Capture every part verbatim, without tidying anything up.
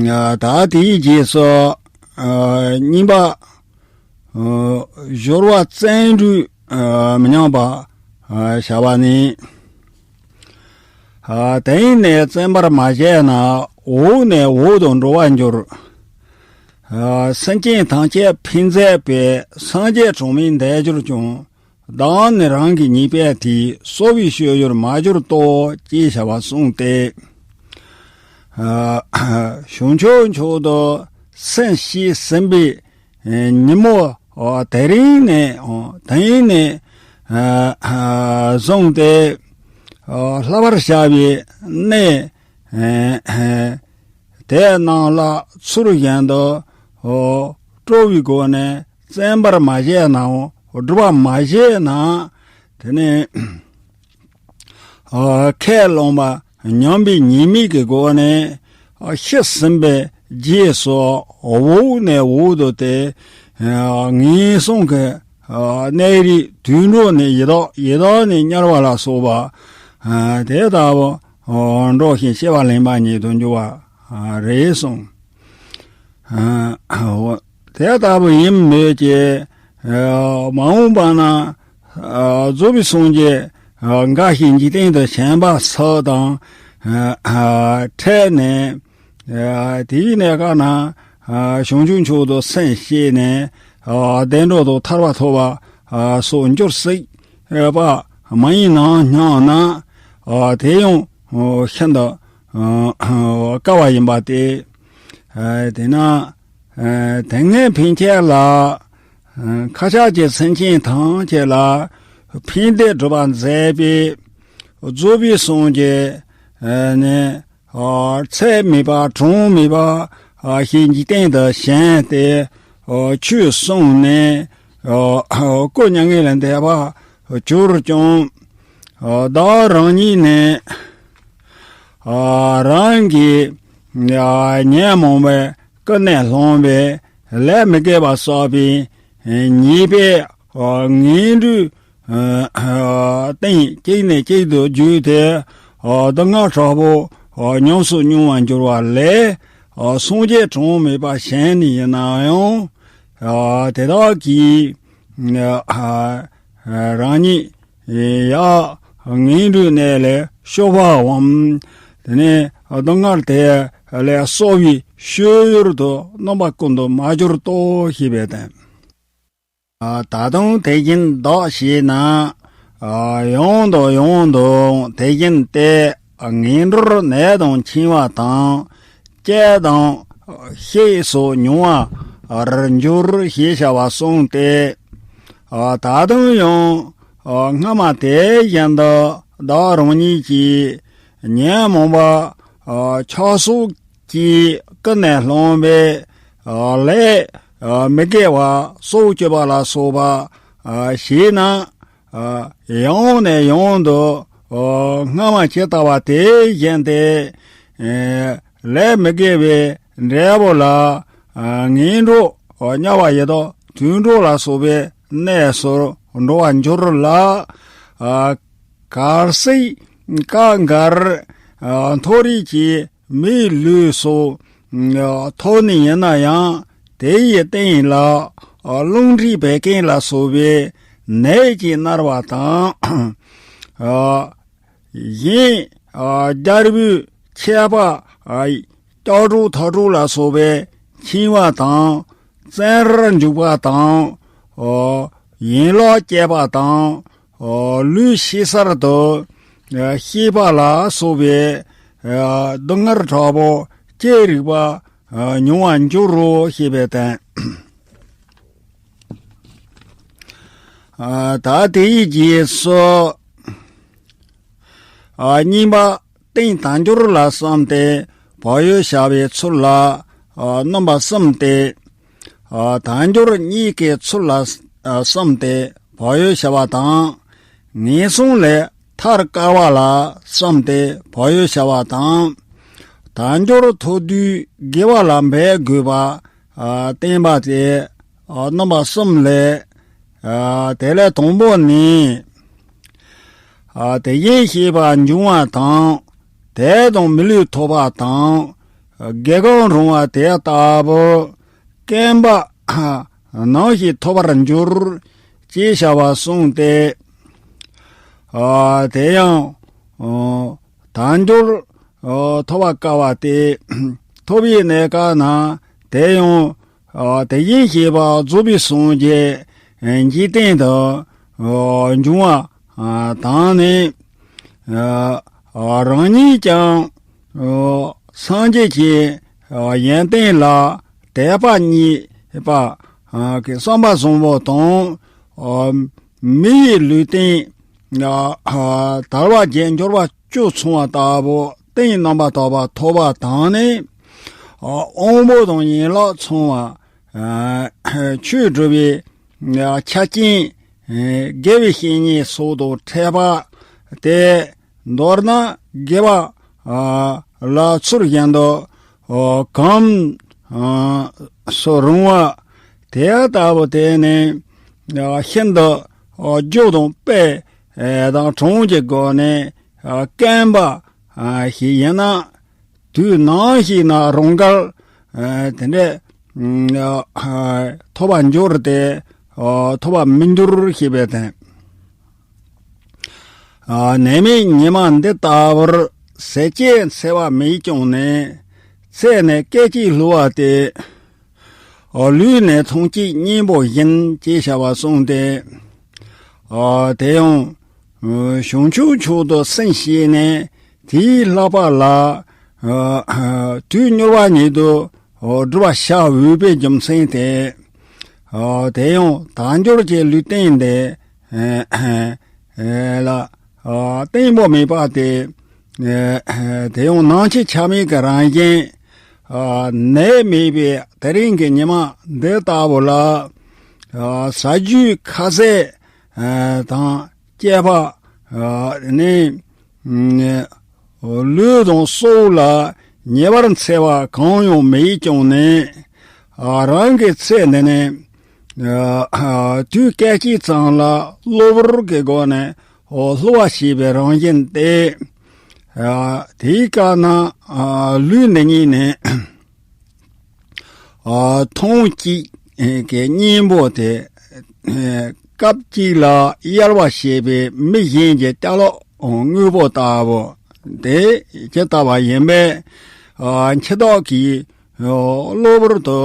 ད་དེའི་རྗེས་སུ་གཉིས་པ། སྦྱོར་བ་བཙན་འགྲོས་མི་ཉམས་པ་བྱ་བ་ནི། དེང་ནས་བཙན་པར་མ་བྱས་ན། འོག་ནས་འོག་ཏུ་འགྲོ་བར་འགྱུར། སེམས་ཅན་ཐམས་ཅད་ཕན་མཛད་པའི། སངས་རྒྱས་གྲངས་མེད་འདས་གྱུར་ཀྱང་། བདག་ནི་རང་གི་ཉེས་པས་བཏུལ། གསོ་བའི་སྤྱོད་ཡུལ་མ་གྱུར་ཏོ། ཅེས་བྱ་བ་གསུངས་ཏེ། བྱང་ཆུབ་མཆོག་ཏུ་སེམས་བསྐྱེད་ཟིན་པའི་ཉིན་མོ་དེ་རིང་ནས་དེ་རིང་ནས་བཟུང་སྟེ། བསླབ་པར་བྱ་བའི་གནས་དེ་རྣམས་ལ་ཚུལ་བཞིན་དུ་སྤྲོ་བའི་སྒོ་ནས་བཙན་པར་མ་བྱས་ནའང་སྒྲུབ་པར་མ་བྱས་ན། དེ་ནས་ཁས་བླངས་པ་ཉམས་པའི་ཉེས་དམིགས་ཀྱི་སྒོ་ནས་ཤི་ཟིན་པའི་རྗེས་སུ་འོག་ནས་འོག་ཏུ་སྟེ། ངན་སོང་གི་གནས་རིས་དུད་འགྲོ་ནས་ཡི་དྭགས། ཡི་དྭགས་ནས་དམྱལ་བ་ལ་སོགས་པ་དེ་ལྟ་བུ་འགྲོ་ཞིང་སྐྱེ་བ་ལེན་པ་ཉིད་དུ་འགྱུར་བ་རེད་གསུངས། དེ་ལྟ་བུ་ཡིན་མོད་ཀྱི། མ་འོངས་པ་ན་རྫོགས་པའི་སངས་རྒྱས་འགའ་ཞིག་འཇིག་རྟེན་དུ་བྱོན་པ་སོགས་དང་འཕྲད་ནས། དེའི་གནས་སྐབས་ན་བྱང་ཆུབ་མཆོག་ཏུ་སེམས་བསྐྱེད་ནས་བདེ་འགྲོ་དང་ཐར་པ་ཐོབ་པ་སོགས་འགྱུར་སྲིད་པ་མ་ཡིན་ནམ་སྙམ་ན། དེ་ཡང་ཤིན་ཏུ་དཀའ་བ་ཡིན་པ་སྟེ། དེས་ན་དེ་སྔའི་ཕན་ཆད་ལ། མཁའ་ཁྱབ་ཀྱི་སེམས་ཅན་ཐམས་ཅད་ལ་ཕན་བདེ་སྒྲུབ་པར་མཛད་པའི་རྫོགས་པའི་སངས་རྒྱས་ནི། ཚད་མེད་པ་གྲངས་མེད་པ་ཞིག་འཇིག་རྟེན་དུ་བྱོན་ཏེ། ཆོས་གསུངས་ནས་སྐུ་མྱ་ངན་ལས་འདས་པར་གྱུར་ཀྱང་། བདག་རང་ཉིད་ནི་རང་གི་ཉོན་མོངས་པའི་ཀུན་ནས་བསླངས་པའི་ལས་མི་དགེ་བ་བསགས་པའི་ཉེས་པའི་ངན་འགྲོའི་སྟེང་གཅིག་ནས་གཅིག་ཏུ་བརྒྱུད་དེ་སྡུག་བསྔལ་དྲག་པོ་ཉམས་སུ་མྱོང་བར་འགྱུར་བ་ལས། སངས་རྒྱས་གྲངས་མེད་པ་བྱོན་ནས་ཡིན་ན་ཡང་། དེ་དག་གིས་རང་ཉིད་ཡང་ངན་འགྲོའི་གནས་ལས་སྐྱོབ་པའམ། དེ་ནས་སྡུག་བསྔལ་དེ་ལས་གསོ་བའི་སྤྱོད་ཡུལ་དུ་རྣམ་པ་ཀུན་ཏུ་མ་གྱུར་ཏོ་ཞེས་པའི་དོན། ད་དུང་དེ་བཞིན་བདག་བྱས་ན། ཡང་དང་ཡང་དུ་དེ་བཞིན་ཏེ། ངན་འགྲོར་ནད་དང་འཆིང་བ་དང་། སྐྱེ་དང་ཤི་སོགས་མྱོང་བར་འགྱུར་ཞེས་བྱ་བ་གསུངས་ཏེ། ད་དུང་ཡང་སྔ་མ་དེ་བཞིན་དུ་བདག་རང་ཉིད་ཀྱིས་ཉོན་མོངས་པ་ཆགས་སོགས་ཀྱིས་ཀུན་ནས་བསླངས་པའི་ལས་མི་དགེ་བ་སྲོག་གཅོད་པ་ལ་སོགས་པ་བྱས་ན། ཡང་ནས་ཡང་དུ་སྔ་མ་ཇི་ལྟ་བ་དེ་བཞིན་ཏེ། ལས་མི་དགེ་བའི་འབྲས་བུ་ལ་ངན་འགྲོ་དམྱལ་བ་ཡི་དྭགས་དུད་འགྲོ་ལ་སོགས་པའི་གནས་སུ་འགྲོ་བར་འགྱུར་ལ། གལ་སྲིད་སྐབས་འགར་མཐོ་རིས་ཀྱི་མིའི་ལུས་སུ་ཐོབ་ནི་ཡིན་ན་ཡང་། དེ་ཡི་སྟེང་ལ་རླུང་མཁྲིས་བད་ཀན་ལ་སོགས་པའི་ནད་ཀྱིས་མནར་བ་དང་། གཞན་རྒྱལ་པོའི་ཆད་པ་ལྕགས་སྒྲོག་ཐག་སྒྲོག་ལ་སོགས་པས་འཆིང་བ་དང་། བཙན་རར་འཇུག་པ་དང་། ཡན་ལག་བཅད་པ་དང་། ལུས་ཕྱི་གསར་དུ་གཤེགས་པ་ལ་སོགས་པའི་སྡུག་བསྔལ་དྲག་པོ་ཅི་རིགས་པ་མྱོང་བར་འགྱུར་རོ་ཞེས་པའི་དོན། ད་དེའི་རྗེས་སུ། གཉིས་པ། རྟེན་དལ་འབྱོར་ལ་བསམས་ཏེ་བག་ཡོད་བྱ་བའི་ཚུལ་ལ་རྣམ་པ་གསུམ་སྟེ། དལ་འབྱོར་གཉིས་ཀྱི་ཚུལ་ལ་བསམས་ཏེ་བག་ཡོད་བྱ་བ་དང་། ངན་སོང་ལས་ཐར་དཀའ་བ་ལ་བསམས་ཏེ་བག་ཡོད་བྱ་བ་དང་། དལ་འབྱོར་ཐོབ་དུས་དགེ་བ་ལ་འབད་དགོས་པ་བསྟན་པ་སྟེ། རྣམ་པ་གསུམ་ལས། དེ་ལས་དང་པོ་ནི། དེ་བཞིན་གཤེགས་པ་འབྱུང་བ་དང་། དད་དང་མི་ལུས་ཐོབ་པ་དང་ དགེ་སློང་རུང་བ་དེ་ལྟ་བུ་བསྐལ་པ་ནམ་ཞིག་ཐོབ་པར་འགྱུར་ཅེས་བྱ་བ་གསུངས་ཏེ། ཨ་དེ་ཡང་ཨ་དལ་འབྱོར་ཨ་ཐོབ་པར་དཀའ་བ་སྟེ། ཐོབ་པའི་གནས་སྐབས་ན་དེ་ཡང་ཨ་དེ་བཞིན་གཤེགས་པ་རྫོགས་པའི་སངས་རྒྱས་འཇིག་རྟེན་དུ་ཨ་འབྱུང་བ་ཨ་དང་ནི། ཨ་ཨ་རང་ཉིད་ཀྱང་ཨ་སངས་རྒྱས་ཀྱི་ཨ་ཡོན་ཏན་ལ་དད་པ་རྙེད་པ་ཨ་གི་བསམ་པ་བཟང་པོ་དང་། ཨ་མི་ཡི་ལུས་རྟེན་ཨ་ཨ་དལ་བ་བརྒྱད་འབྱོར་པ་བཅུ་ཚང་བ་ལྟ་བུ་རྟེན་རྣམ་པར་དག་པ་ཐོབ་པ་དང་ནི། ཨ་དབང་པོ་དང་ཡན་ལག་ཚང་བ་ཨ་ཆོས་སྒྲུབ་པའི་ཨ་ཆ་རྐྱེན་ཨ་དགེ་བའི་བཤེས་གཉེན་སོགས་དང་འཕྲད་པ་སྟེ། མདོར་ན་དགེ་བ་ཨ་ལ་ཚུལ་བཞིན་དུ་ཨ་གོམས་ཨ་སུ་རུང་བ་དེ་ལྟ་བུ་དེ་ནི་ཨ་ཤིན་ཏུ་ཨ་རྒྱུ་དང་དཔེ་ཨ་དང་གྲངས་ཀྱི་སྒོ་ནས་ཨ་བསྐལ་པ་ཨ་ཞིག་ཡིན་ན། དུས་ནམ་ཞིག་ན་རང་དགར་ཨ་དེ་འདྲ་ཨ་ཐོབ་པར་འགྱུར་ཏེ། ཨ་ཐོབ་པར་མི་འགྱུར་ཞེས་པའི་དོན། ཨ་ནད་མེད་ཉི་མ་འདི་ལྟ་བུར་ཟས་བཅད་འཚེ་བ་མེད་ཀྱང་ནི། ཚེ་ནི་སྐད་ཅིག་བསླུ་བ་སྟེ། ཨ་ལུས་ནི་ཐང་ཅིག་གཉེན་པོ་བཞིན་ཅེས་བྱ་བ་གསུངས་ཏེ། ཨ་དེ་ཡང་བྱང་ཆུབ་མཆོག་ཏུ་སེམས་བསྐྱེད་ནས་དེའི་བསླབ་པ་ལ་ཨ་དུས་མྱུར་བ་ཉིད་དུ་སྒྲུབ་པར་བྱ་འོས་པའི་རྒྱུ་མཚན་ཏེ། ཨ་དེ་ཡང་དལ་འབྱོར་གྱི་ལུས་རྟེན་འདི་ཨ་ལ་ཨ་གཏིང་པོ་མེད་པ་སྟེ། ཨ་དེ་ཡང་ནམ་འཆི་ཆ་མེད་ཀྱི་རང་བཞིན། ཨ་ནད་མེད་པའི་དེ་རིང་གི་ཉི་མ་འདི་ལྟ་བུ་ལ། ཨ་ཟ་རྒྱུའི་ཁ་ཟས་ཨ་དང་སྐྱེས་པ་ཨ་ནི། ཨ་ལུས་དང་སྲོག་ལ་ཉེ་བར་འཚེ་བ་གང་ཡང་མེད་ཀྱང་ནི། ཨ་རང་གི་ཚེ་འདི་ནི་ཨ་དུས་སྐད་ཅིག་ཙམ་ལ་གློ་བུར་གྱི་སྒོ་ནས་ཨོ་བསླུ་བ་བྱས་པའི་རང་བཞིན་ཏེ། ཨ་དེའི་སྐབས་ན་ཨ་ལུས་འདི་ཉིད་ནི་ཨ་ཐང་གཅིག་གི་གཉེན་པོ་སྟེ། ཨ་སྐབས་གཅིག་ལ་གཡེལ་བ་བྱས་པའི་མི་གཞན་གྱི་སྐྱ་ལོག་དངོས་པོ་ལྟ་བུ་དེ་ཇི་ལྟ་བ་ཡིན་པས། ཨ་འཆི་བདག་གིས་གློ་བུར་དུ་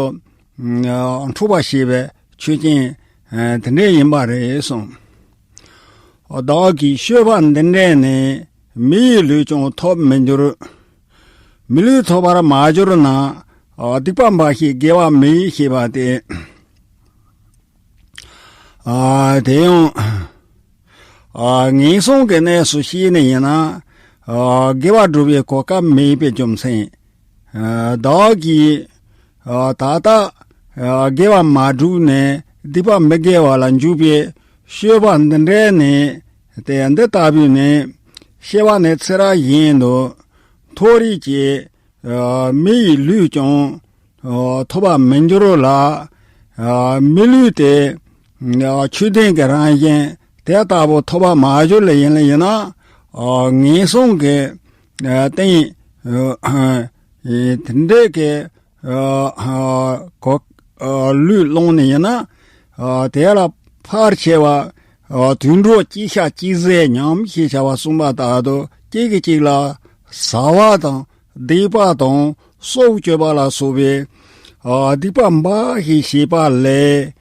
ཨ་འཁྲུག་པ་བྱས་པའི་ཆོས་ཅན་ཨ་དེ་འདྲ་ཡིན་པ་རེད་གསུངས། བདག་གིས་སྤྱོད་པ་འདི་འདྲས་ནི་མི་ཡི་ལུས་ཀྱང་ཐོབ་མི་འགྱུར། མི་ལུས་ཐོབ་པར་མ་གྱུར་ན། ཨ་སྡིག་པ་འབའ་ཞིག་དགེ་བ་མེད་ཞེས་པ་སྟེ། ཨ་དེ་ཡང་ཨ་ངན་སོང་གི་གནས་སུ་སྐྱེས་ནས་ཡིན་ན། ཨ་དགེ་བ་སྒྲུབ་པའི་གོ་སྐབས་མེད་པའི་རྒྱུ་མཚན། ཨ་བདག་གིས་ཨ་ད་ལྟ་ཨ་དགེ་བ་མ་བསྒྲུབས་ནས་སྡིག་པ་མི་དགེ་བ་ལ་འཇུག་པའི་སྤྱོད་པ་འདི་འདྲའི་ནི། དེ་འདི་ལྟ་བུའི་ནི་སྐྱེ་བ་ནི་ཚེ་རབས་གཞན་དུ་མཐོ་རིས་ཀྱི་ཨ་མི་ཡི་ལུས་ཀྱང་ཨ་ཐོབ་པར་མི་འགྱུར་ལ། ཨ་མི་ལུས་དེ་ཨ་ཆོས་ལྡན་གྱི་རང་བཞིན་དེ་ལྟ་བུ་ཐོབ་པར་མ་གྱུར་ལ་ཡིན་ལ་ཡིན་ན། ཨ་ངན་སོང་གི་ཨ་སྟེང་ཨ་དེ་འདྲའི་གི་ཨ་ཨ་གོ་ཨ་ལུས་བླངས་ནས་ཡིན་ན། ཨ་དེ་ལ་ཕར་ཆེ་བ་ཨ་དུད་འགྲོ་གཅིག་ཤ་གཅིག་ཟས་མཉམ་ཞེས་བྱ་བ་གསུངས་པ་ལྟར་དུ། གཅིག་གིས་གཅིག་ལ་ཟ་བ་དང་སྡིག་པ་དང་སྲོག་གཅོད་པ་ལ་སོགས་པའི་ཨ་སྡིག་པ་འབའ་ཞིག་བྱས་པ་ལས།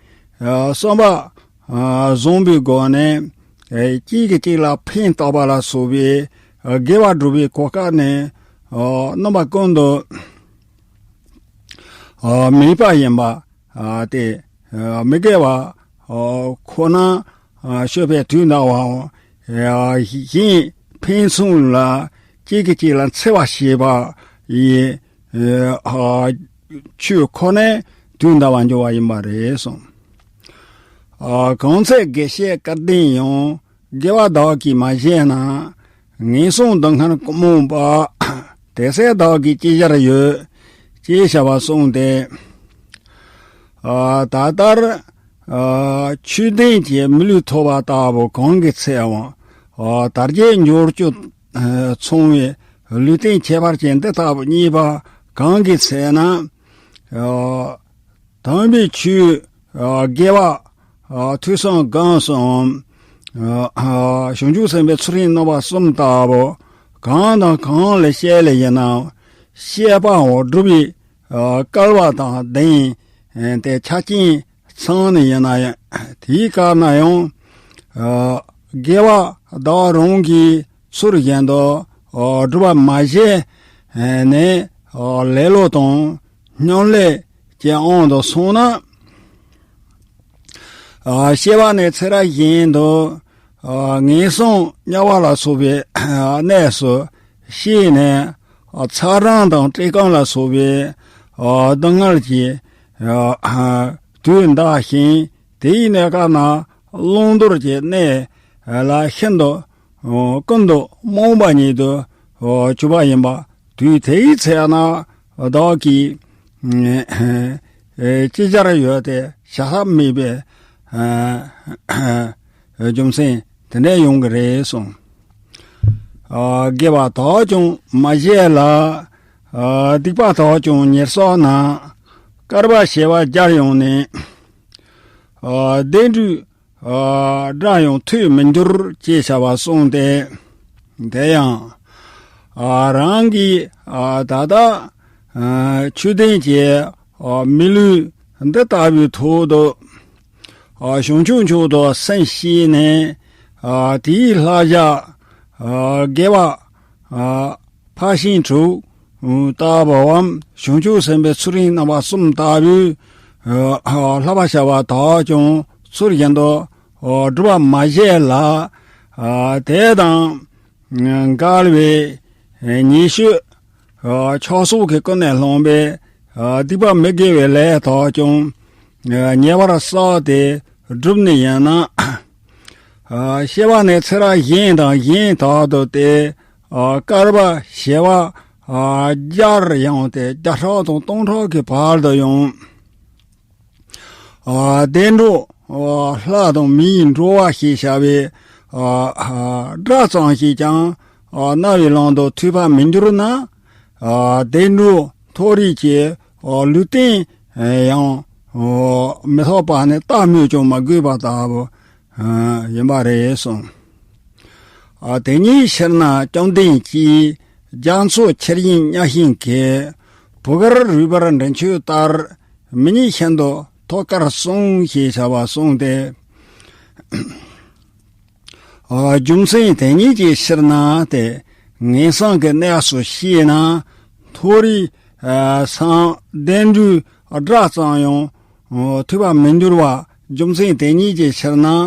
ཨ་བསམ་པ་ཨ་བཟང་པོའི་སྒོ་ནས་ཨ་གཅིག་གིས་གཅིག་ལ་ཕན་བཏགས་པ་ལ་སོགས་པའི་ཨ་དགེ་བ་སྒྲུབ་པའི་གོ་སྐབས་ནི་ཨ་རྣམ་པ་ཀུན་ཏུ་ཨ་མེད་པ་ཡིན་པ། ཨ་སྟེ། ཨ་མི་དགེ་བ་ཨ་ཁོ་ན་ཨ་སྤྱོད་པའི་དུས་འདའ་བའམ། ཨ་གཞན་ཕན་ཚུན་ལ་གཅིག་གིས་གཅིག་ལ་འཚེ་བ་བྱེད་པ་ཡི་ཨ་ཆོས་ཁོ་ནའི་དུས་འདའ་བར་འགྱུར་བ་ཡིན་པ་རེད་གསུངས། ཨ་གང་ཚེ་དགེ་བཤེས་སྐལ་ལྡན་ཡང་། དགེ་བ་བདག་གིས་མ་བྱས་ན། ངན་སོང་སྡུག་བསྔལ་ཀུན་རྨོངས་པ། དེ་ཚེ་བདག་གིས་ཅི་བྱར་ཡོད། ཅེས་བྱ་བ་གསུངས་ཏེ། ཨ་ད་ལྟར་ཨ་ཆོས་ལྡན་གྱི་མི་ལུས་ཐོབ་པ་ལྟ་བུ་གང་གི་ཚེའང་། ཨ་དལ་བརྒྱད་འབྱོར་བཅུ་ཨ་ཚང་བའི་ལུས་རྟེན་ཁྱད་པར་ཅན་འདི་ལྟ་བུ་རྙེད་པ་ གང་གི་ཚེ་ན། ཨ། དམ་པའི་ཆོས། ཨ། དགེ་བ། ཨ། ཐོས་བསམ་སྒོམ་གསུམ། ཨ། བྱང་ཆུབ་སེམས་དཔའི་ཚུལ་ཁྲིམས་རྣམ་པ་གསུམ་ལྟ་བུ། གང་དང་གང་ལ་བཤད་ལེ་ཡིན་ནའང་བཤད་པའང་སྒྲུབ་པའི། ཨ། སྐལ་བ་དང་ལྡན་ཏེ་ཆ་རྐྱེན་ཚང་ནས་ཡིན་ན་ཡང་། དེའི་སྐབས་ན་ཡང་། ཨ། དགེ་བ་བདག་རང་གིས་ཚུལ་བཞིན་དུ། ཨ། སྒྲུབ་པ་མ་བྱས་ནས། ཨ། ལེ་ལོ་དང་སྨྱོན་ལས་ཀྱི་དབང་དུ་སོང་ན། ཨ། བཤད་པ་ནི་ཚེ་རབས་གཞན་དུ། ཨ། ངན་སོང་དམྱལ་བ་ལ་སོགས་པའི་གནས་སུ་སྐྱེས་ནས། ཨ། ཚ་གྲང་དང་བཀྲེས་སྐོམ་ལ་སོགས་པའི། ཨ། སྡུག་བསྔལ་གྱིས། ཨ། དུས་འདའ་ཞིང་། དེའི་གནས་སྐབས་ན་བླང་དོར་གྱི་གནས་ལ་ཤིན་ཏུ། ཨ། ཀུན་ཏུ་རྨོངས་པ་ཉིད་དུ། ཨ། གྱུར་པ་ཡིན་པ། དུས་དེའི་ཚེ་ན་བདག་གིས། ཨ། ཅི་བྱར་ཡོད་དེ་བྱ་ས་མེད་པའི། ཨ། རྒྱུ་མཚན་དེ་འདྲ་ཡོང་གི་རེད་གསུངས། ཨ། དགེ་བ་དག་ཀྱང་མ་བྱས་ལ། ཨ། སྡིག་པ་དག་ཀྱང་ཉེར་བསགས་ན། བསྐལ་པ་བྱེ་བ་བརྒྱར་ཡང་ནི། ཨ། བདེ་འགྲོའི། ཨ། སྒྲ་ཡང་ཐོས་མི་འགྱུར་ཅེས་བྱ་བ་གསུངས་ཏེ། དེ་ཡང་། ཨ། རང་གིས། ཨ། ད་ལྟ། ཨ། ཆོས་ལྡན་གྱི། ཨ། མི་ལུས་འདི་ལྟ་བུའི་ཐོག་ཏུ། ཨ། བྱང་ཆུབ་མཆོག་ཏུ་སེམས་བསྐྱེད་ནས། ཨ། དེའི་ལྷ་བྱ། ཨ། དགེ་བ། ཨ། ཕར་ཕྱིན་དྲུག་ལྟ་བུའམ། བྱང་ཆུབ་སེམས་དཔའི་ཚུལ་ཁྲིམས་རྣམ་པ་གསུམ་ལྟ་བུའི། ཨ། བསླབ་པ་བྱ་བ་དག་ཀྱང་ཚུལ་བཞིན་དུ། ཨ། སྒྲུབ་པ་མ་བྱས་ལ། ཨ། དེ་དང་འགལ་བའི་ཉེས་སྤྱོད། ཨ། ཆགས་སོགས་ཀྱི་ཀུན་ནས་བསླངས་པའི། ཨ། སྡིག་པ་མི་དགེ་བའི་ལས་དག་ཀྱང་། ཨ། ཉེ་བར་བསགས་ཏེ་བསྒྲུབས་ནི་ཡིན་ན། ཨ། བཤད་པ་ནི་ཚེ་རབས་གཞན་དང་གཞན་དག་ཏུ་སྟེ། ཨ། བསྐལ་པ་བྱེ་བ། ཨ། བརྒྱར་ཡང་སྟེ་བརྒྱ་ཕྲག་དང་སྟོང་ཕྲག་གི་བར་དུ་ཡང་། ཨ། བདེ་འགྲོ། ཨ། ལྷ་དང་མིའི་འགྲོ་བ་ཞེས་བྱ་བའི། ཨ། ཨ། སྒྲ་ཙམ་ཞིག་ཀྱང་། ཨ། རྣ་བའི་ཀློང་དུ་ཐོས་པ་མི་འགྱུར་ན། ཨ། བདེ་འགྲོ་མཐོ་རིས་ཀྱི། ཨ། ལུས་རྟེན་ཡང་། ཨ། མི་ཐོབ་པ་ནི་ལྟ་སྨོས་ཀྱང་མ་དགོས་པ་ལྟ་བུ། ཨ། ཡིན་པ་རེད་གསུངས། ཨ། དེ་ཉིད་ཕྱིར་ན་བཅོམ་ལྡན་གྱིས། རྒྱ་མཚོ་ཆུ་དབྱིངས་གཉའ་ཤིང་གི། བུ་གར་རུས་སྦལ་མགྲིན་མཆོད་ལྟར། མི་ཉིད་ཤིན་ཏུ་ཐོབ་དཀར་གསུངས་ཞེས་བྱ་བ་གསུངས་ཏེ། ཨ། རྒྱུ་མཚན་དེ་ཉིད་ཀྱི་ཕྱིར་ན་སྟེ། ངན་སོང་གི་གནས་སུ་སྐྱེས་ན། མཐོ་རིས། ཨ། སམ་བདེ་འགྲོའི་སྒྲ་ཙམ་ཡང་། ཨ། ཐོས་པ་མི་འགྱུར་བ། རྒྱུ་མཚན་དེ་ཉིད་ཀྱི་ཕྱིར་ན། ཨ།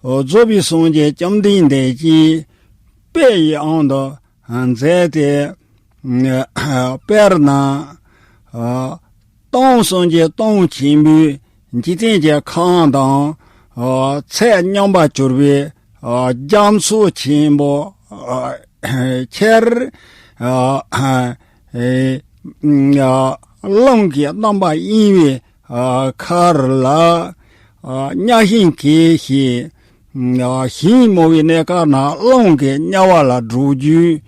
རྫོགས་པའི་སངས་རྒྱས་བཅོམ་ལྡན་འདས་ཀྱིས་དཔེ་ཡི་དབང་དུ་མཛད་དེ། དཔེར་ན། ཨ། སྟོང་སངས་རྒྱས་སྟོང་ཆེན་པོའི་འཇིག་རྟེན་གྱི་ཁམས་དང་། ཨ། ཚད་མཉམ་པར་གྱུར་པའི། ཨ། རྒྱ་མཚོ་ཆེན་པོ། ཨ། ཆེར། ཨ། ཨ། རླུང་གི་རྣམ་པ་གཡེང་བའི། ཨ། མཁར་ལ། ཨ། གཉའ་ཤིང་གི་ཞེས། ཨ། ཞིང་རྨོ་བའི་གནས་སྐབས་ན་རླུང་གིས་གཉའ་བ་ལ་སྒྲོག་རྒྱུ།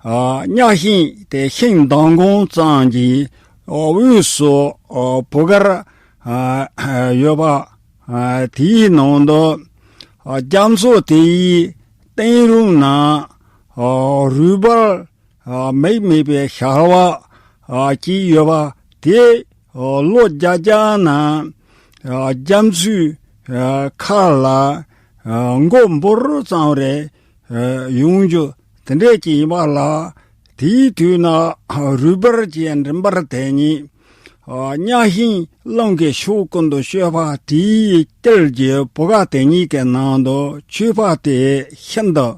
ཨ། གཉའ་ཤིང་དེ་ཤིང་མདང་དགོང་ཙམ་གྱི། ཨ། དབུས་སུ། ཨ། བུ་གར། ཨ། ཡོད་པ། ཨ། དེའི་ནང་དུ། ཨ། རྒྱ་མཚོ་དེའི་སྟེང་རུམ་ན། ཨ། རུས་སྦལ། ཨ། མིག་མེད་པའི་ཞ་བ། ཨ། ཅིག་ཡོད་པ་དེ། ཨ། ལོ་བརྒྱ་བརྒྱ་ན། ཨ། རྒྱ་མཚོའི། ཨ། ཁ་ལ། ཨ། མགོ་འབུར་ཙམ་རེ། ཨ། ཡོང་རྒྱུ་དེ་འདྲས་ཅིག་ཡིན་པ་ལ། དེའི་དུས་ན་རུས་སྦལ་གྱི་མགྲིན་པར་དེ་ཉིད། ཨ། གཉའ་ཤིང་རླུང་གིས་ཕྱོགས་ཀུན་ཏུ་གཤོད་པ་དེའི་དཀྱིལ་གྱི་བུ་ག་དེ་ཉིད་ཀྱི་ནང་དུ་ཆུད་པ་དེ་ཤིན་ཏུ།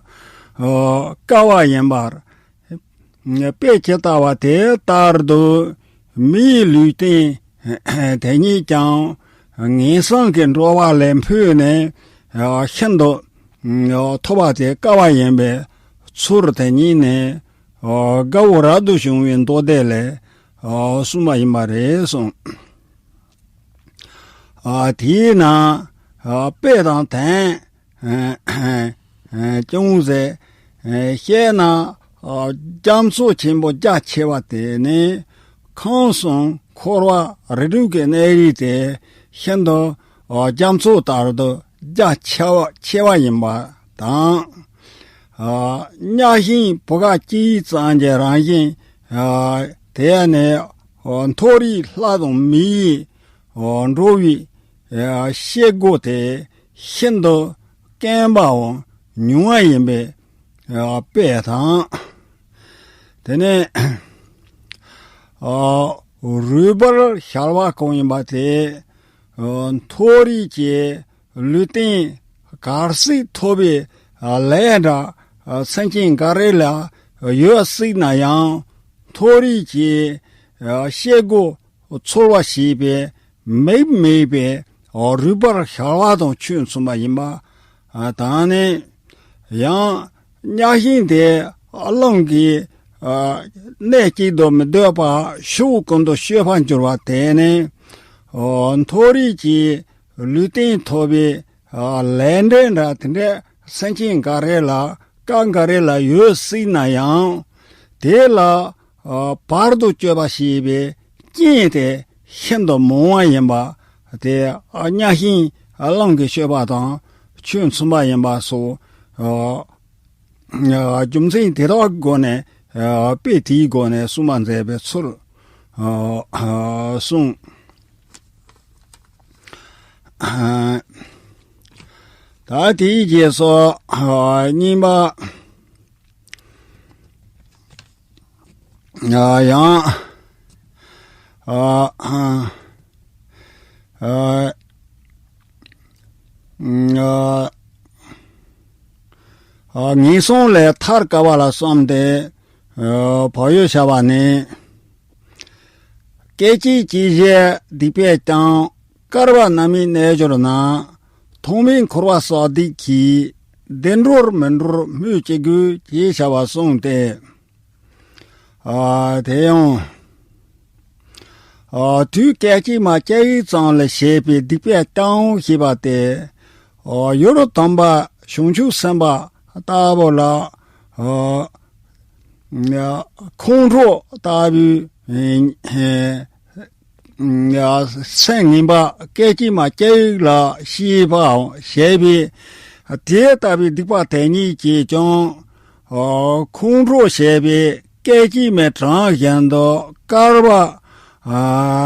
ཨ། དཀའ་བ་ཡིན་པར། དཔེ་ཇི་ལྟ་བ་དེ་ལྟར་དུ་མིའི་ལུས་རྟེན་དེ་ཉིད་ཀྱང་ངན་སོང་གི་འགྲོ་བ་ལས་འཕོས་ནས་ཤིན་ཏུ་ཐོབ་པ་དེ་དཀའ་བ་ཡིན་པས། ཚུར་དེ་ཉིད་ནས་དགའ་བོ་རབ་ཏུ་བྱུང་བའི་མདོ་སྡེ་ལས་གསུངས་པ་ཡིན་པ་རེད་གསུངས། དེས་ན་དཔེ་དང་དོན་ཅུང་ཟད་བཤད་ན། རྒྱ་མཚོ་ཆེན་པོ་རྒྱ་ཆེ་བ་དེ་ནི་ ཁམས་གསུམ་འཁོར་བ་རིགས་དྲུག་གི་གནས་རིས་དེ་ཤིན་ཏུ་རྒྱ་མཚོ་ལྟར་དུ་རྒྱ་ཆེ་བ་ཆེ་བ་ཡིན་པ་དང་། གཉའ་ཤིང་བུ་ག་གཅིག་ཙམ་གྱི་རང་བཞིན་དེ་ནི་མཐོ་རིས་ལྷ་དང་མིའི་འགྲོ་བའི་བྱེད་སྒོ་དེ་ཤིན་ཏུ་དཀོན་པའམ་ཉུང་བ་ཡིན་པའི་དཔེ་དང་། དེ་ནས་རུས་སྦལ་ཞལ་བ་གང་ཡིན་པ་དེ་མཐོ་རིས་ཀྱི་ལུས་རྟེན་གར་སྲིད་ཐོབ་པའི་ལས་འདྲ་སེམས་ཅན་འགའ་རེ་ལ་ཡོད་སྲིད་ན་ཡང་མཐོ་རིས་ཀྱི་བྱེད་སྒོ་ཚོར་བ་ཞེས་པའི་མིག་མེད་པའི་རུས་སྦལ་ཞལ་བ་དང་ཁྱོད་མཚུངས་པ་ཡིན་པ་དང་ནི། ཡང་གཉའ་ཤིང་དེ་རླུང་གིས་གནས་གཅིག་ཏུ་མི་སྡོད་པར་ཕྱོགས་ཀུན་ཏུ་སྤྱོད་པར་འགྱུར་བ་དེ་ནི་མཐོ་རིས་ཀྱི་ལུས་རྟེན་ཐོབ་པའི་ལས་འབྲས་འདྲ་དེ་འདྲའི་སེམས་ཅན་འགའ་རེ་ལ་སྐབས་འགའ་རེ་ལ་ཡོད་སྲིད་ན་ཡང་དེ་ལ་བར་དུ་གཅོད་པ་ཞེས་པའི་རྐྱེན་དེ་ཤིན་ཏུ་མང་བ་ཡིན་པ་དེ་གཉའ་ཤིང་རླུང་གིས་གཅོད་པ་དང་ཁྱོད་མཚུངས་པ་ཡིན་པ་སོགས་རྒྱུ་མཚན་དེ་དག་སྒོ་ནས་དཔེ་དེའི་སྒོ་ནས་གསུངས་པ་མཛད་པའི་ཚུལ་གསུངས། ད་དེའི་རྗེས་སུ་གཉིས་པ་ཡང་ངན་སོང་ལས་ཐར་དཀའ་བ་ལ་བསམས་ཏེ་བག་ཡོད་བྱ་བ་ནི། སྐད་ཅིག་གཅིག་བཞིན་སྡིག་པས་ཀྱང་བསྐལ་པ་རྣམས་ཀྱི་གནས་སྦྱོར་ན། ཐོག་མའི་འཁོར་བ་བསགས་སྡིག་གིས། བདེ་འགྲོར་མི་འགྲོར་སྨོས་ཅི་དགོས་ཅེས་བྱ་བ་གསུངས་ཏེ། དེ་ཡང་དུས་སྐད་ཅིག་མ་སྐྱེ་ཡུལ་ཙམ་ལ་བྱས་པའི་སྡིག་པས་ཀྱང་ཞེས་པ་སྟེ། ཡུལ་དམ་པ་བྱང་ཆུབ་སེམས་དཔའ་ལྟ་བུ་ལ། ཁོང་ཁྲོ་ལྟ་བུའི་སེམས་ངན་པ་སྐད་ཅིག་མ་སྐྱེ་ཡུལ་ལ་སྐྱེས་པའམ་བྱས་པའི་དེ་ལྟ་བུའི་སྡིག་པ་དེ་ཉིད་ཀྱིས་ཀྱང་ཁོང་ཁྲོ་བྱས་པའི་སྐད་ཅིག་མའི་གྲངས་བཞིན་དུ་བསྐལ་པ་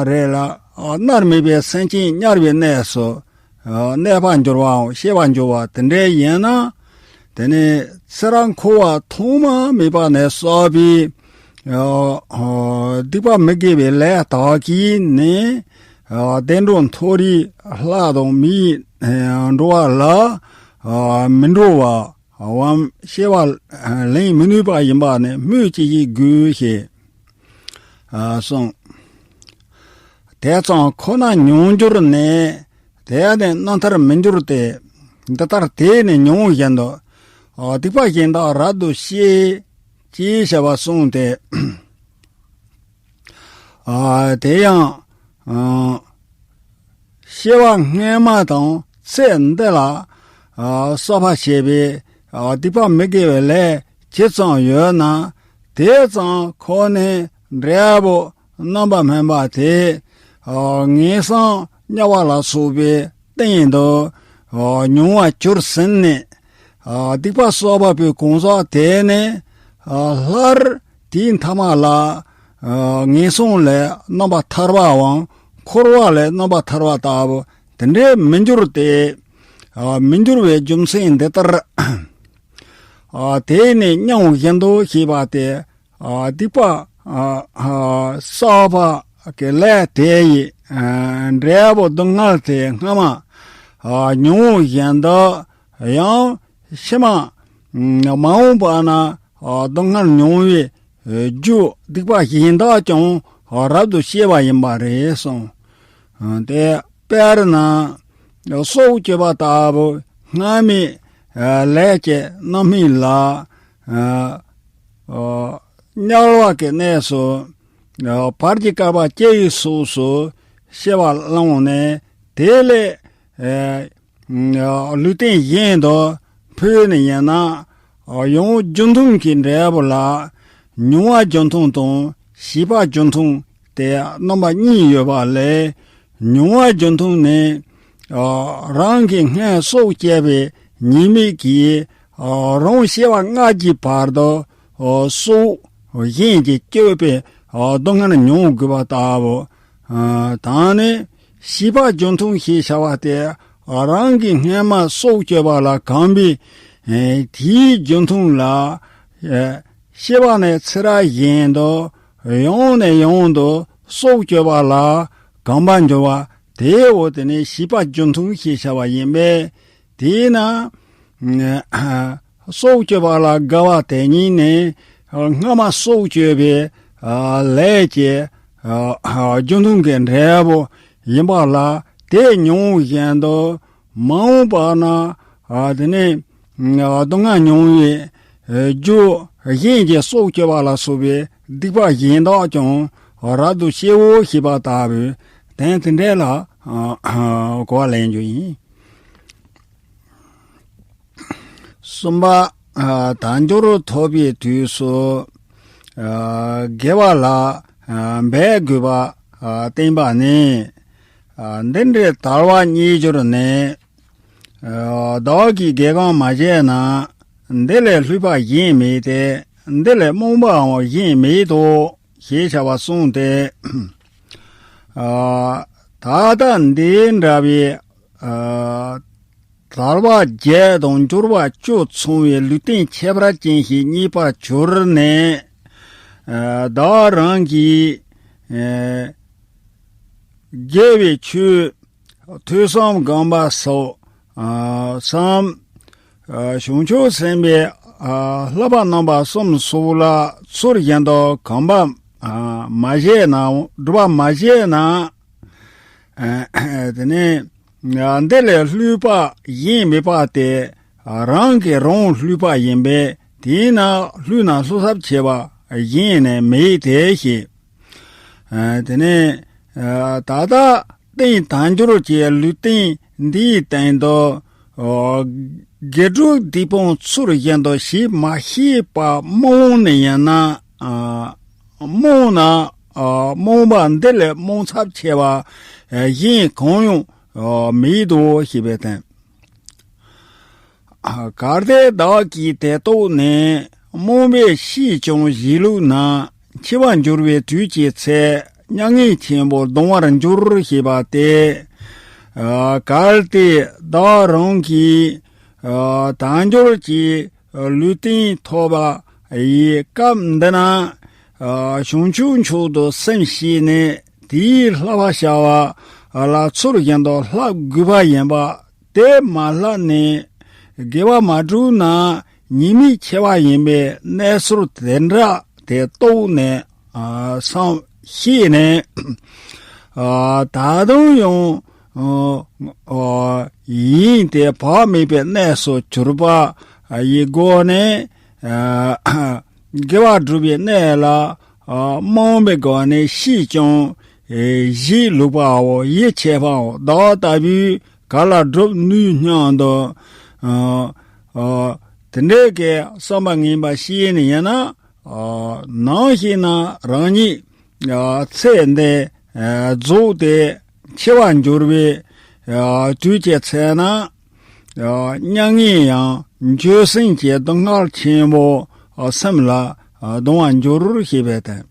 རེ་ལ་མནར་མེད་པའི་སེམས་ཅན་དམྱལ་བའི་གནས་སུ་གནས་པར་འགྱུར་བའམ་སྐྱེ་བར་འགྱུར་བ་དེ་འདྲ་ཡིན་ན། དེ་ནས་ཚེ་རབས་འཁོར་བ་ཐོག་མ་མེད་པ་ནས་བསགས་པའི་སྡིག་པ་མི་དགེ་བའི་ལས་དག་གིས་ནི་བདེ་འགྲོ་མཐོ་རིས་ལྷ་དང་མིའི་འགྲོ་བ་ལ་མི་འགྲོ་བའམ་སྐྱེ་བ་ལེན་མི་ནུས་པ་ཡིན་པ་ནི་སྨོས་ཅི་ཞིག་དགོས་ཞེས་གསུངས། དེ་ཙམ་ཁོ་ན་མྱོང་འགྱུར་ནས། དེ་ནི་རྣམ་ཐར་མི་འགྱུར་ཏེ། འདི་ལྟར་དེ་ནི་མྱོང་བཞིན་དུ། སྡིག་པ་གཞན་དག་རབ་ཏུ་སྐྱེ། ཅེས་བྱ་བ་གསུངས་ཏེ། དེ་ཡང་། སྐྱེ་བ་སྔ་མ་དང་ཚེ་འདི་ལ། བསགས་པ་བྱས་པའི་སྡིག་པ་མི་དགེ་བའི་ལས་ཇི་ཙམ་ཡོད་ན། དེ་ཙམ་ཁོ་ནའི་འབྲས་བུ་རྣམ་པར་སྨིན་པ་དེ། ངན་སོང་དམྱལ་བ་ལ་སོགས་པའི་སྟེང་དུ་མྱོང་བར་གྱུར་ཟིན་ནས། སྡིག་པ་བསགས་པ་པོའི་གང་ཟག་དེ་ནི། སླར་དེའི་མཐའ་མ་ལ། ངན་སོང་ལས་རྣམ་པར་ཐར་བའམ་འཁོར་བ་ལས་རྣམ་པར་ཐར་བ་ལྟ་བུ་དེ་འདྲའི་མི་འགྱུར་ཏེ། མི་འགྱུར་བའི་རྒྱུ་མཚན་འདི་ལྟར། དེ་ནི་མྱོང་བཞིན་དུ་ཞེས་པ་སྟེ། སྡིག་པ་བསགས་པ་གི་ལས་དེ་ཡི་འབྲས་བུ་སྡུག་བསྔལ་དེ་སྔ་མ་མྱོང་བཞིན་དུ་ཡང་ཕྱི་མ་མ་འོངས་པ་ན་སྡུག་བསྔལ་མྱོང་བའི་རྒྱུ་སྡིག་པ་གཞན་དག་ཀྱང་རབ་ཏུ་སྐྱེ་བ་ཡིན་པ་རེད་གསུངས། དེ་དཔེར་ན་སྲོག་གཅོད་པ་ལྟ་བུ་སྔ་མའི་ལས་ཀྱི་རྣམ་སྨིན་ལ། དམྱལ་བ་གི་གནས་སུ། བར་གྱི་བསྐལ་པ་སྐྱེ་བའི་ཚོགས་སུ་སྐྱེ་བ་བླངས་ནས་དེ་ལས། ལུས་རྟེན་གཞན་དུ་འཕོས་ནས་ཡིན་ན། ཡང་རྒྱུ་མཐུན་གྱི་འབྲས་བུ་ལ། མྱོང་བ་རྒྱུ་མཐུན་དང་བྱས་པ་རྒྱུ་མཐུན་ དེ་རྣམ་པ་གཉིས་ཡོད་པ་ལས། མྱོང་བ་རྒྱུ་མཐུན་ནི། ཨ། རང་གི་སྔར་སྲོག་བཅད་པའི་ཉེས་དམིགས་ཀྱིས། ཨ། རང་སྐྱེ་བ་ལྔ་གི་བར་དུ། ཨ། སྲོག་གཞན་གྱིས་གཅོད་པའི། ཨ། སྡུག་བསྔལ་མྱོང་དགོས་པ་ལྟ་བུ། ཨ། ད་ནི་ཤེས་པ་རྒྱུ་མཐུན་ཞེས་བྱ་བ་སྟེ། རང་གིས་སྔ་མ་སྲོག་གཅོད་པ་ལ་གོམས་པའི། ཨེ། དེའི་རྒྱུ་མཐུན་ལ། ཨེ། སྐྱེ་བ་ནས་ཚེ་རབས་གཞན་དུ། ཡང་ནས་ཡང་དུ་སྲོག་གཅོད་པ་ལ་གོམས་པར་འགྱུར་བ། དེའོ། དེ་ནི་ཤེས་པ་རྒྱུ་མཐུན་ཞེས་བྱ་བ་ཡིན་པས། དེས་ན། སྲོག་གཅོད་པ་ལ་དགའ་བ་དེ་ཉིད་ནི། སྔ་མ་སྲོག་གཅོད་པའི། ཨ། ལས་ཀྱི། ཨ། རྒྱུ་མཐུན་གྱི་འབྲས་བུ་ཡིན་པ་ལ། དེ་མྱོང་བཞིན་དུ་མ་འོངས་པ་ན། ཨ། དེ་ནི། ཨ། སྡུག་བསྔལ་མྱོང་བའི། ཨ། རྒྱུ་གཞན་གྱི་སྲོག་གཅོད་པ་ལ་སོགས་པའི་སྡིག་པ་གཞན་དག་ཀྱང་རབ་ཏུ་སྐྱེའོ་ཞེས་པ་ལྟ་བུའི་དོན་དེ་འདྲ་ལ། ཨ། གོ་བ་ལེན་རྒྱུ་ཡིན། གསུམ་པ། ཨ། དལ་འབྱོར་ཐོབ་པའི་དུས་སུ། ཨ། དགེ་བ་ལ། ཨ། འབད་དགོས་པ། ཨ། བསྟན་པ་ནི། ཨ། འདི་འདྲའི་དལ་བ་རྙེད་གྱུར་ནས། ཨ། བདག་གིས་དགེ་གང་མ་བྱས་ན། འདི་ལས་བསླུས་པ་གཞན་མེད་དེ། འདི་ལས་རྨོངས་པའང་གཞན་མེད་དོ། ཞེས་བྱ་བ་གསུངས་ཏེ། ཨ། ད་ལྟ་འདི་འདྲ་བའི། ཨ། དལ་བ་བརྒྱད་དང་འབྱོར་བ་བཅུ་ཚང་བའི་ལུས་རྟེན་ཁྱད་པར་ཅན་ཞིག་རྙེད་པར་གྱུར་ནས། ཨ། བདག་རང་གིས། ཨ། དགེ་བའི་ཆོས། ཐོས་བསམ་སྒོམ་པ་སོགས། ཨ། སམ། ཨ། བྱང་ཆུབ་སེམས་དཔའི། ཨ། བསླབ་པ་རྣམ་པ་གསུམ་སོགས་ལ་ཚུལ་བཞིན་དུ་གོམས་པ། ཨ། མ་བྱས་ན། སྒྲུབ་པ་མ་བྱས་ན། ཨ། དེ་ནས། ཨ། འདི་ལས་བསླུས་པ་གཞན་མེད་པ་སྟེ། ཨ། རང་གིས་རང་བསླུས་པ་ཡིན་པས། དེས་ན་བསླུས་ན་བསླུ་ཐབས་ཆེ་བ་གཞན་ནི་མེད་དེ་ཞེས། ཨ། དེ་ནས། ཨ། ད་ལྟ་རྟེན་དལ་འབྱོར་གྱི་ལུས་རྟེན་འདིའི་སྟེང་དུ། ཨ། དགེ་སྒྲུབ་སྡིག་སྤོང་ཚུལ་བཞིན་དུ་བྱེད་མ་ཤེས་པ་རྨོངས་ནས་ཡིན་ན། ཨ། རྨོངས་ན། ཨ། རྨོངས་པ་འདི་ལས་རྨོངས་ཚབས་ཆེ་བ། ཨ། གཞན་གང་ཡང་། ཨ། མེད་དོ་ཞེས་པའི་དོན། ཨ། གལ་ཏེ་བདག་གིས་དེ་རྟོགས་ནས་རྨོངས་པས་ཤེས་ཀྱང་བྱེད་ལུགས་ན། འཆི་བར་འགྱུར་བའི་དུས་ཀྱི་ཚེ། མྱ་ངན་ཆེན་པོ་ལྡང་བར་འགྱུར་ཞེས་པ་སྟེ། ཨ། གལ་ཏེ་བདག་རང་གིས། ཨ། དལ་འབྱོར་གྱི་ལུས་རྟེན་ཐོབ་པ་ཡི་སྐབས་འདི་ན། ཨ། བྱང་ཆུབ་མཆོག་ཏུ་སེམས་བསྐྱེད་ནས། དེའི་བསླབ་པ་བྱ་བ་ལ་ཚུལ་བཞིན་དུ་བསླབ་དགོས་པ་ཡིན་པ། དེ་མ་བསླབས་ནས་དགེ་བ་མ་བསྒྲུབས་ན་ཉེས་དམིགས་ཆེ་བ་ཡིན་པའི་གནས་ཚུལ་དེ་འདྲ་དེ་རྟོགས་ནས། ཨ། སམ། ཤེས་ནས། ཨ། ད་དུང་ཡང་། ཨ། ཨ། ཡེངས་ཏེ་བག་མེད་པའི་གནས་སུ་གྱུར་པ་ཡི་སྒོ་ནས། ཨ། དགེ་བ་སྒྲུབ་པའི་གནས་ལ། ཨ། རྨོངས་པའི་སྒོ་ནས་ཤེས་ཀྱང་། ཨེ། བྱེད་ལུགས་པའོ། ཡིད་ཆེས་པའོ། བདག་ལྟ་བུས་ག་ལ་སྒྲུབ་ནུས་སྙམ་དུ། ཨ། ཨ། དེ་འདྲའི་གི་བསམ་པ་ངན་པ་ཤེས་ནས་ཡིན་ན། ཨ། ནམ་ཞིག་ན་རང་ཉིད། ཨ། ཚེ་འདི། ཨ། རྫོགས་ཏེ་འཆི་བར་འགྱུར་བའི། ཨ། དུས་ཀྱི་ཚེ་ན། ཨ། མྱ་ངན་ཡང་འགྱོད་སེམས་ཀྱི་སྡུག་བསྔལ་ཆེན་པོ། ཨ། སེམས་ལ། ཨ། ལྡང་བར་འགྱུར་ཞེས་པའི་དོན།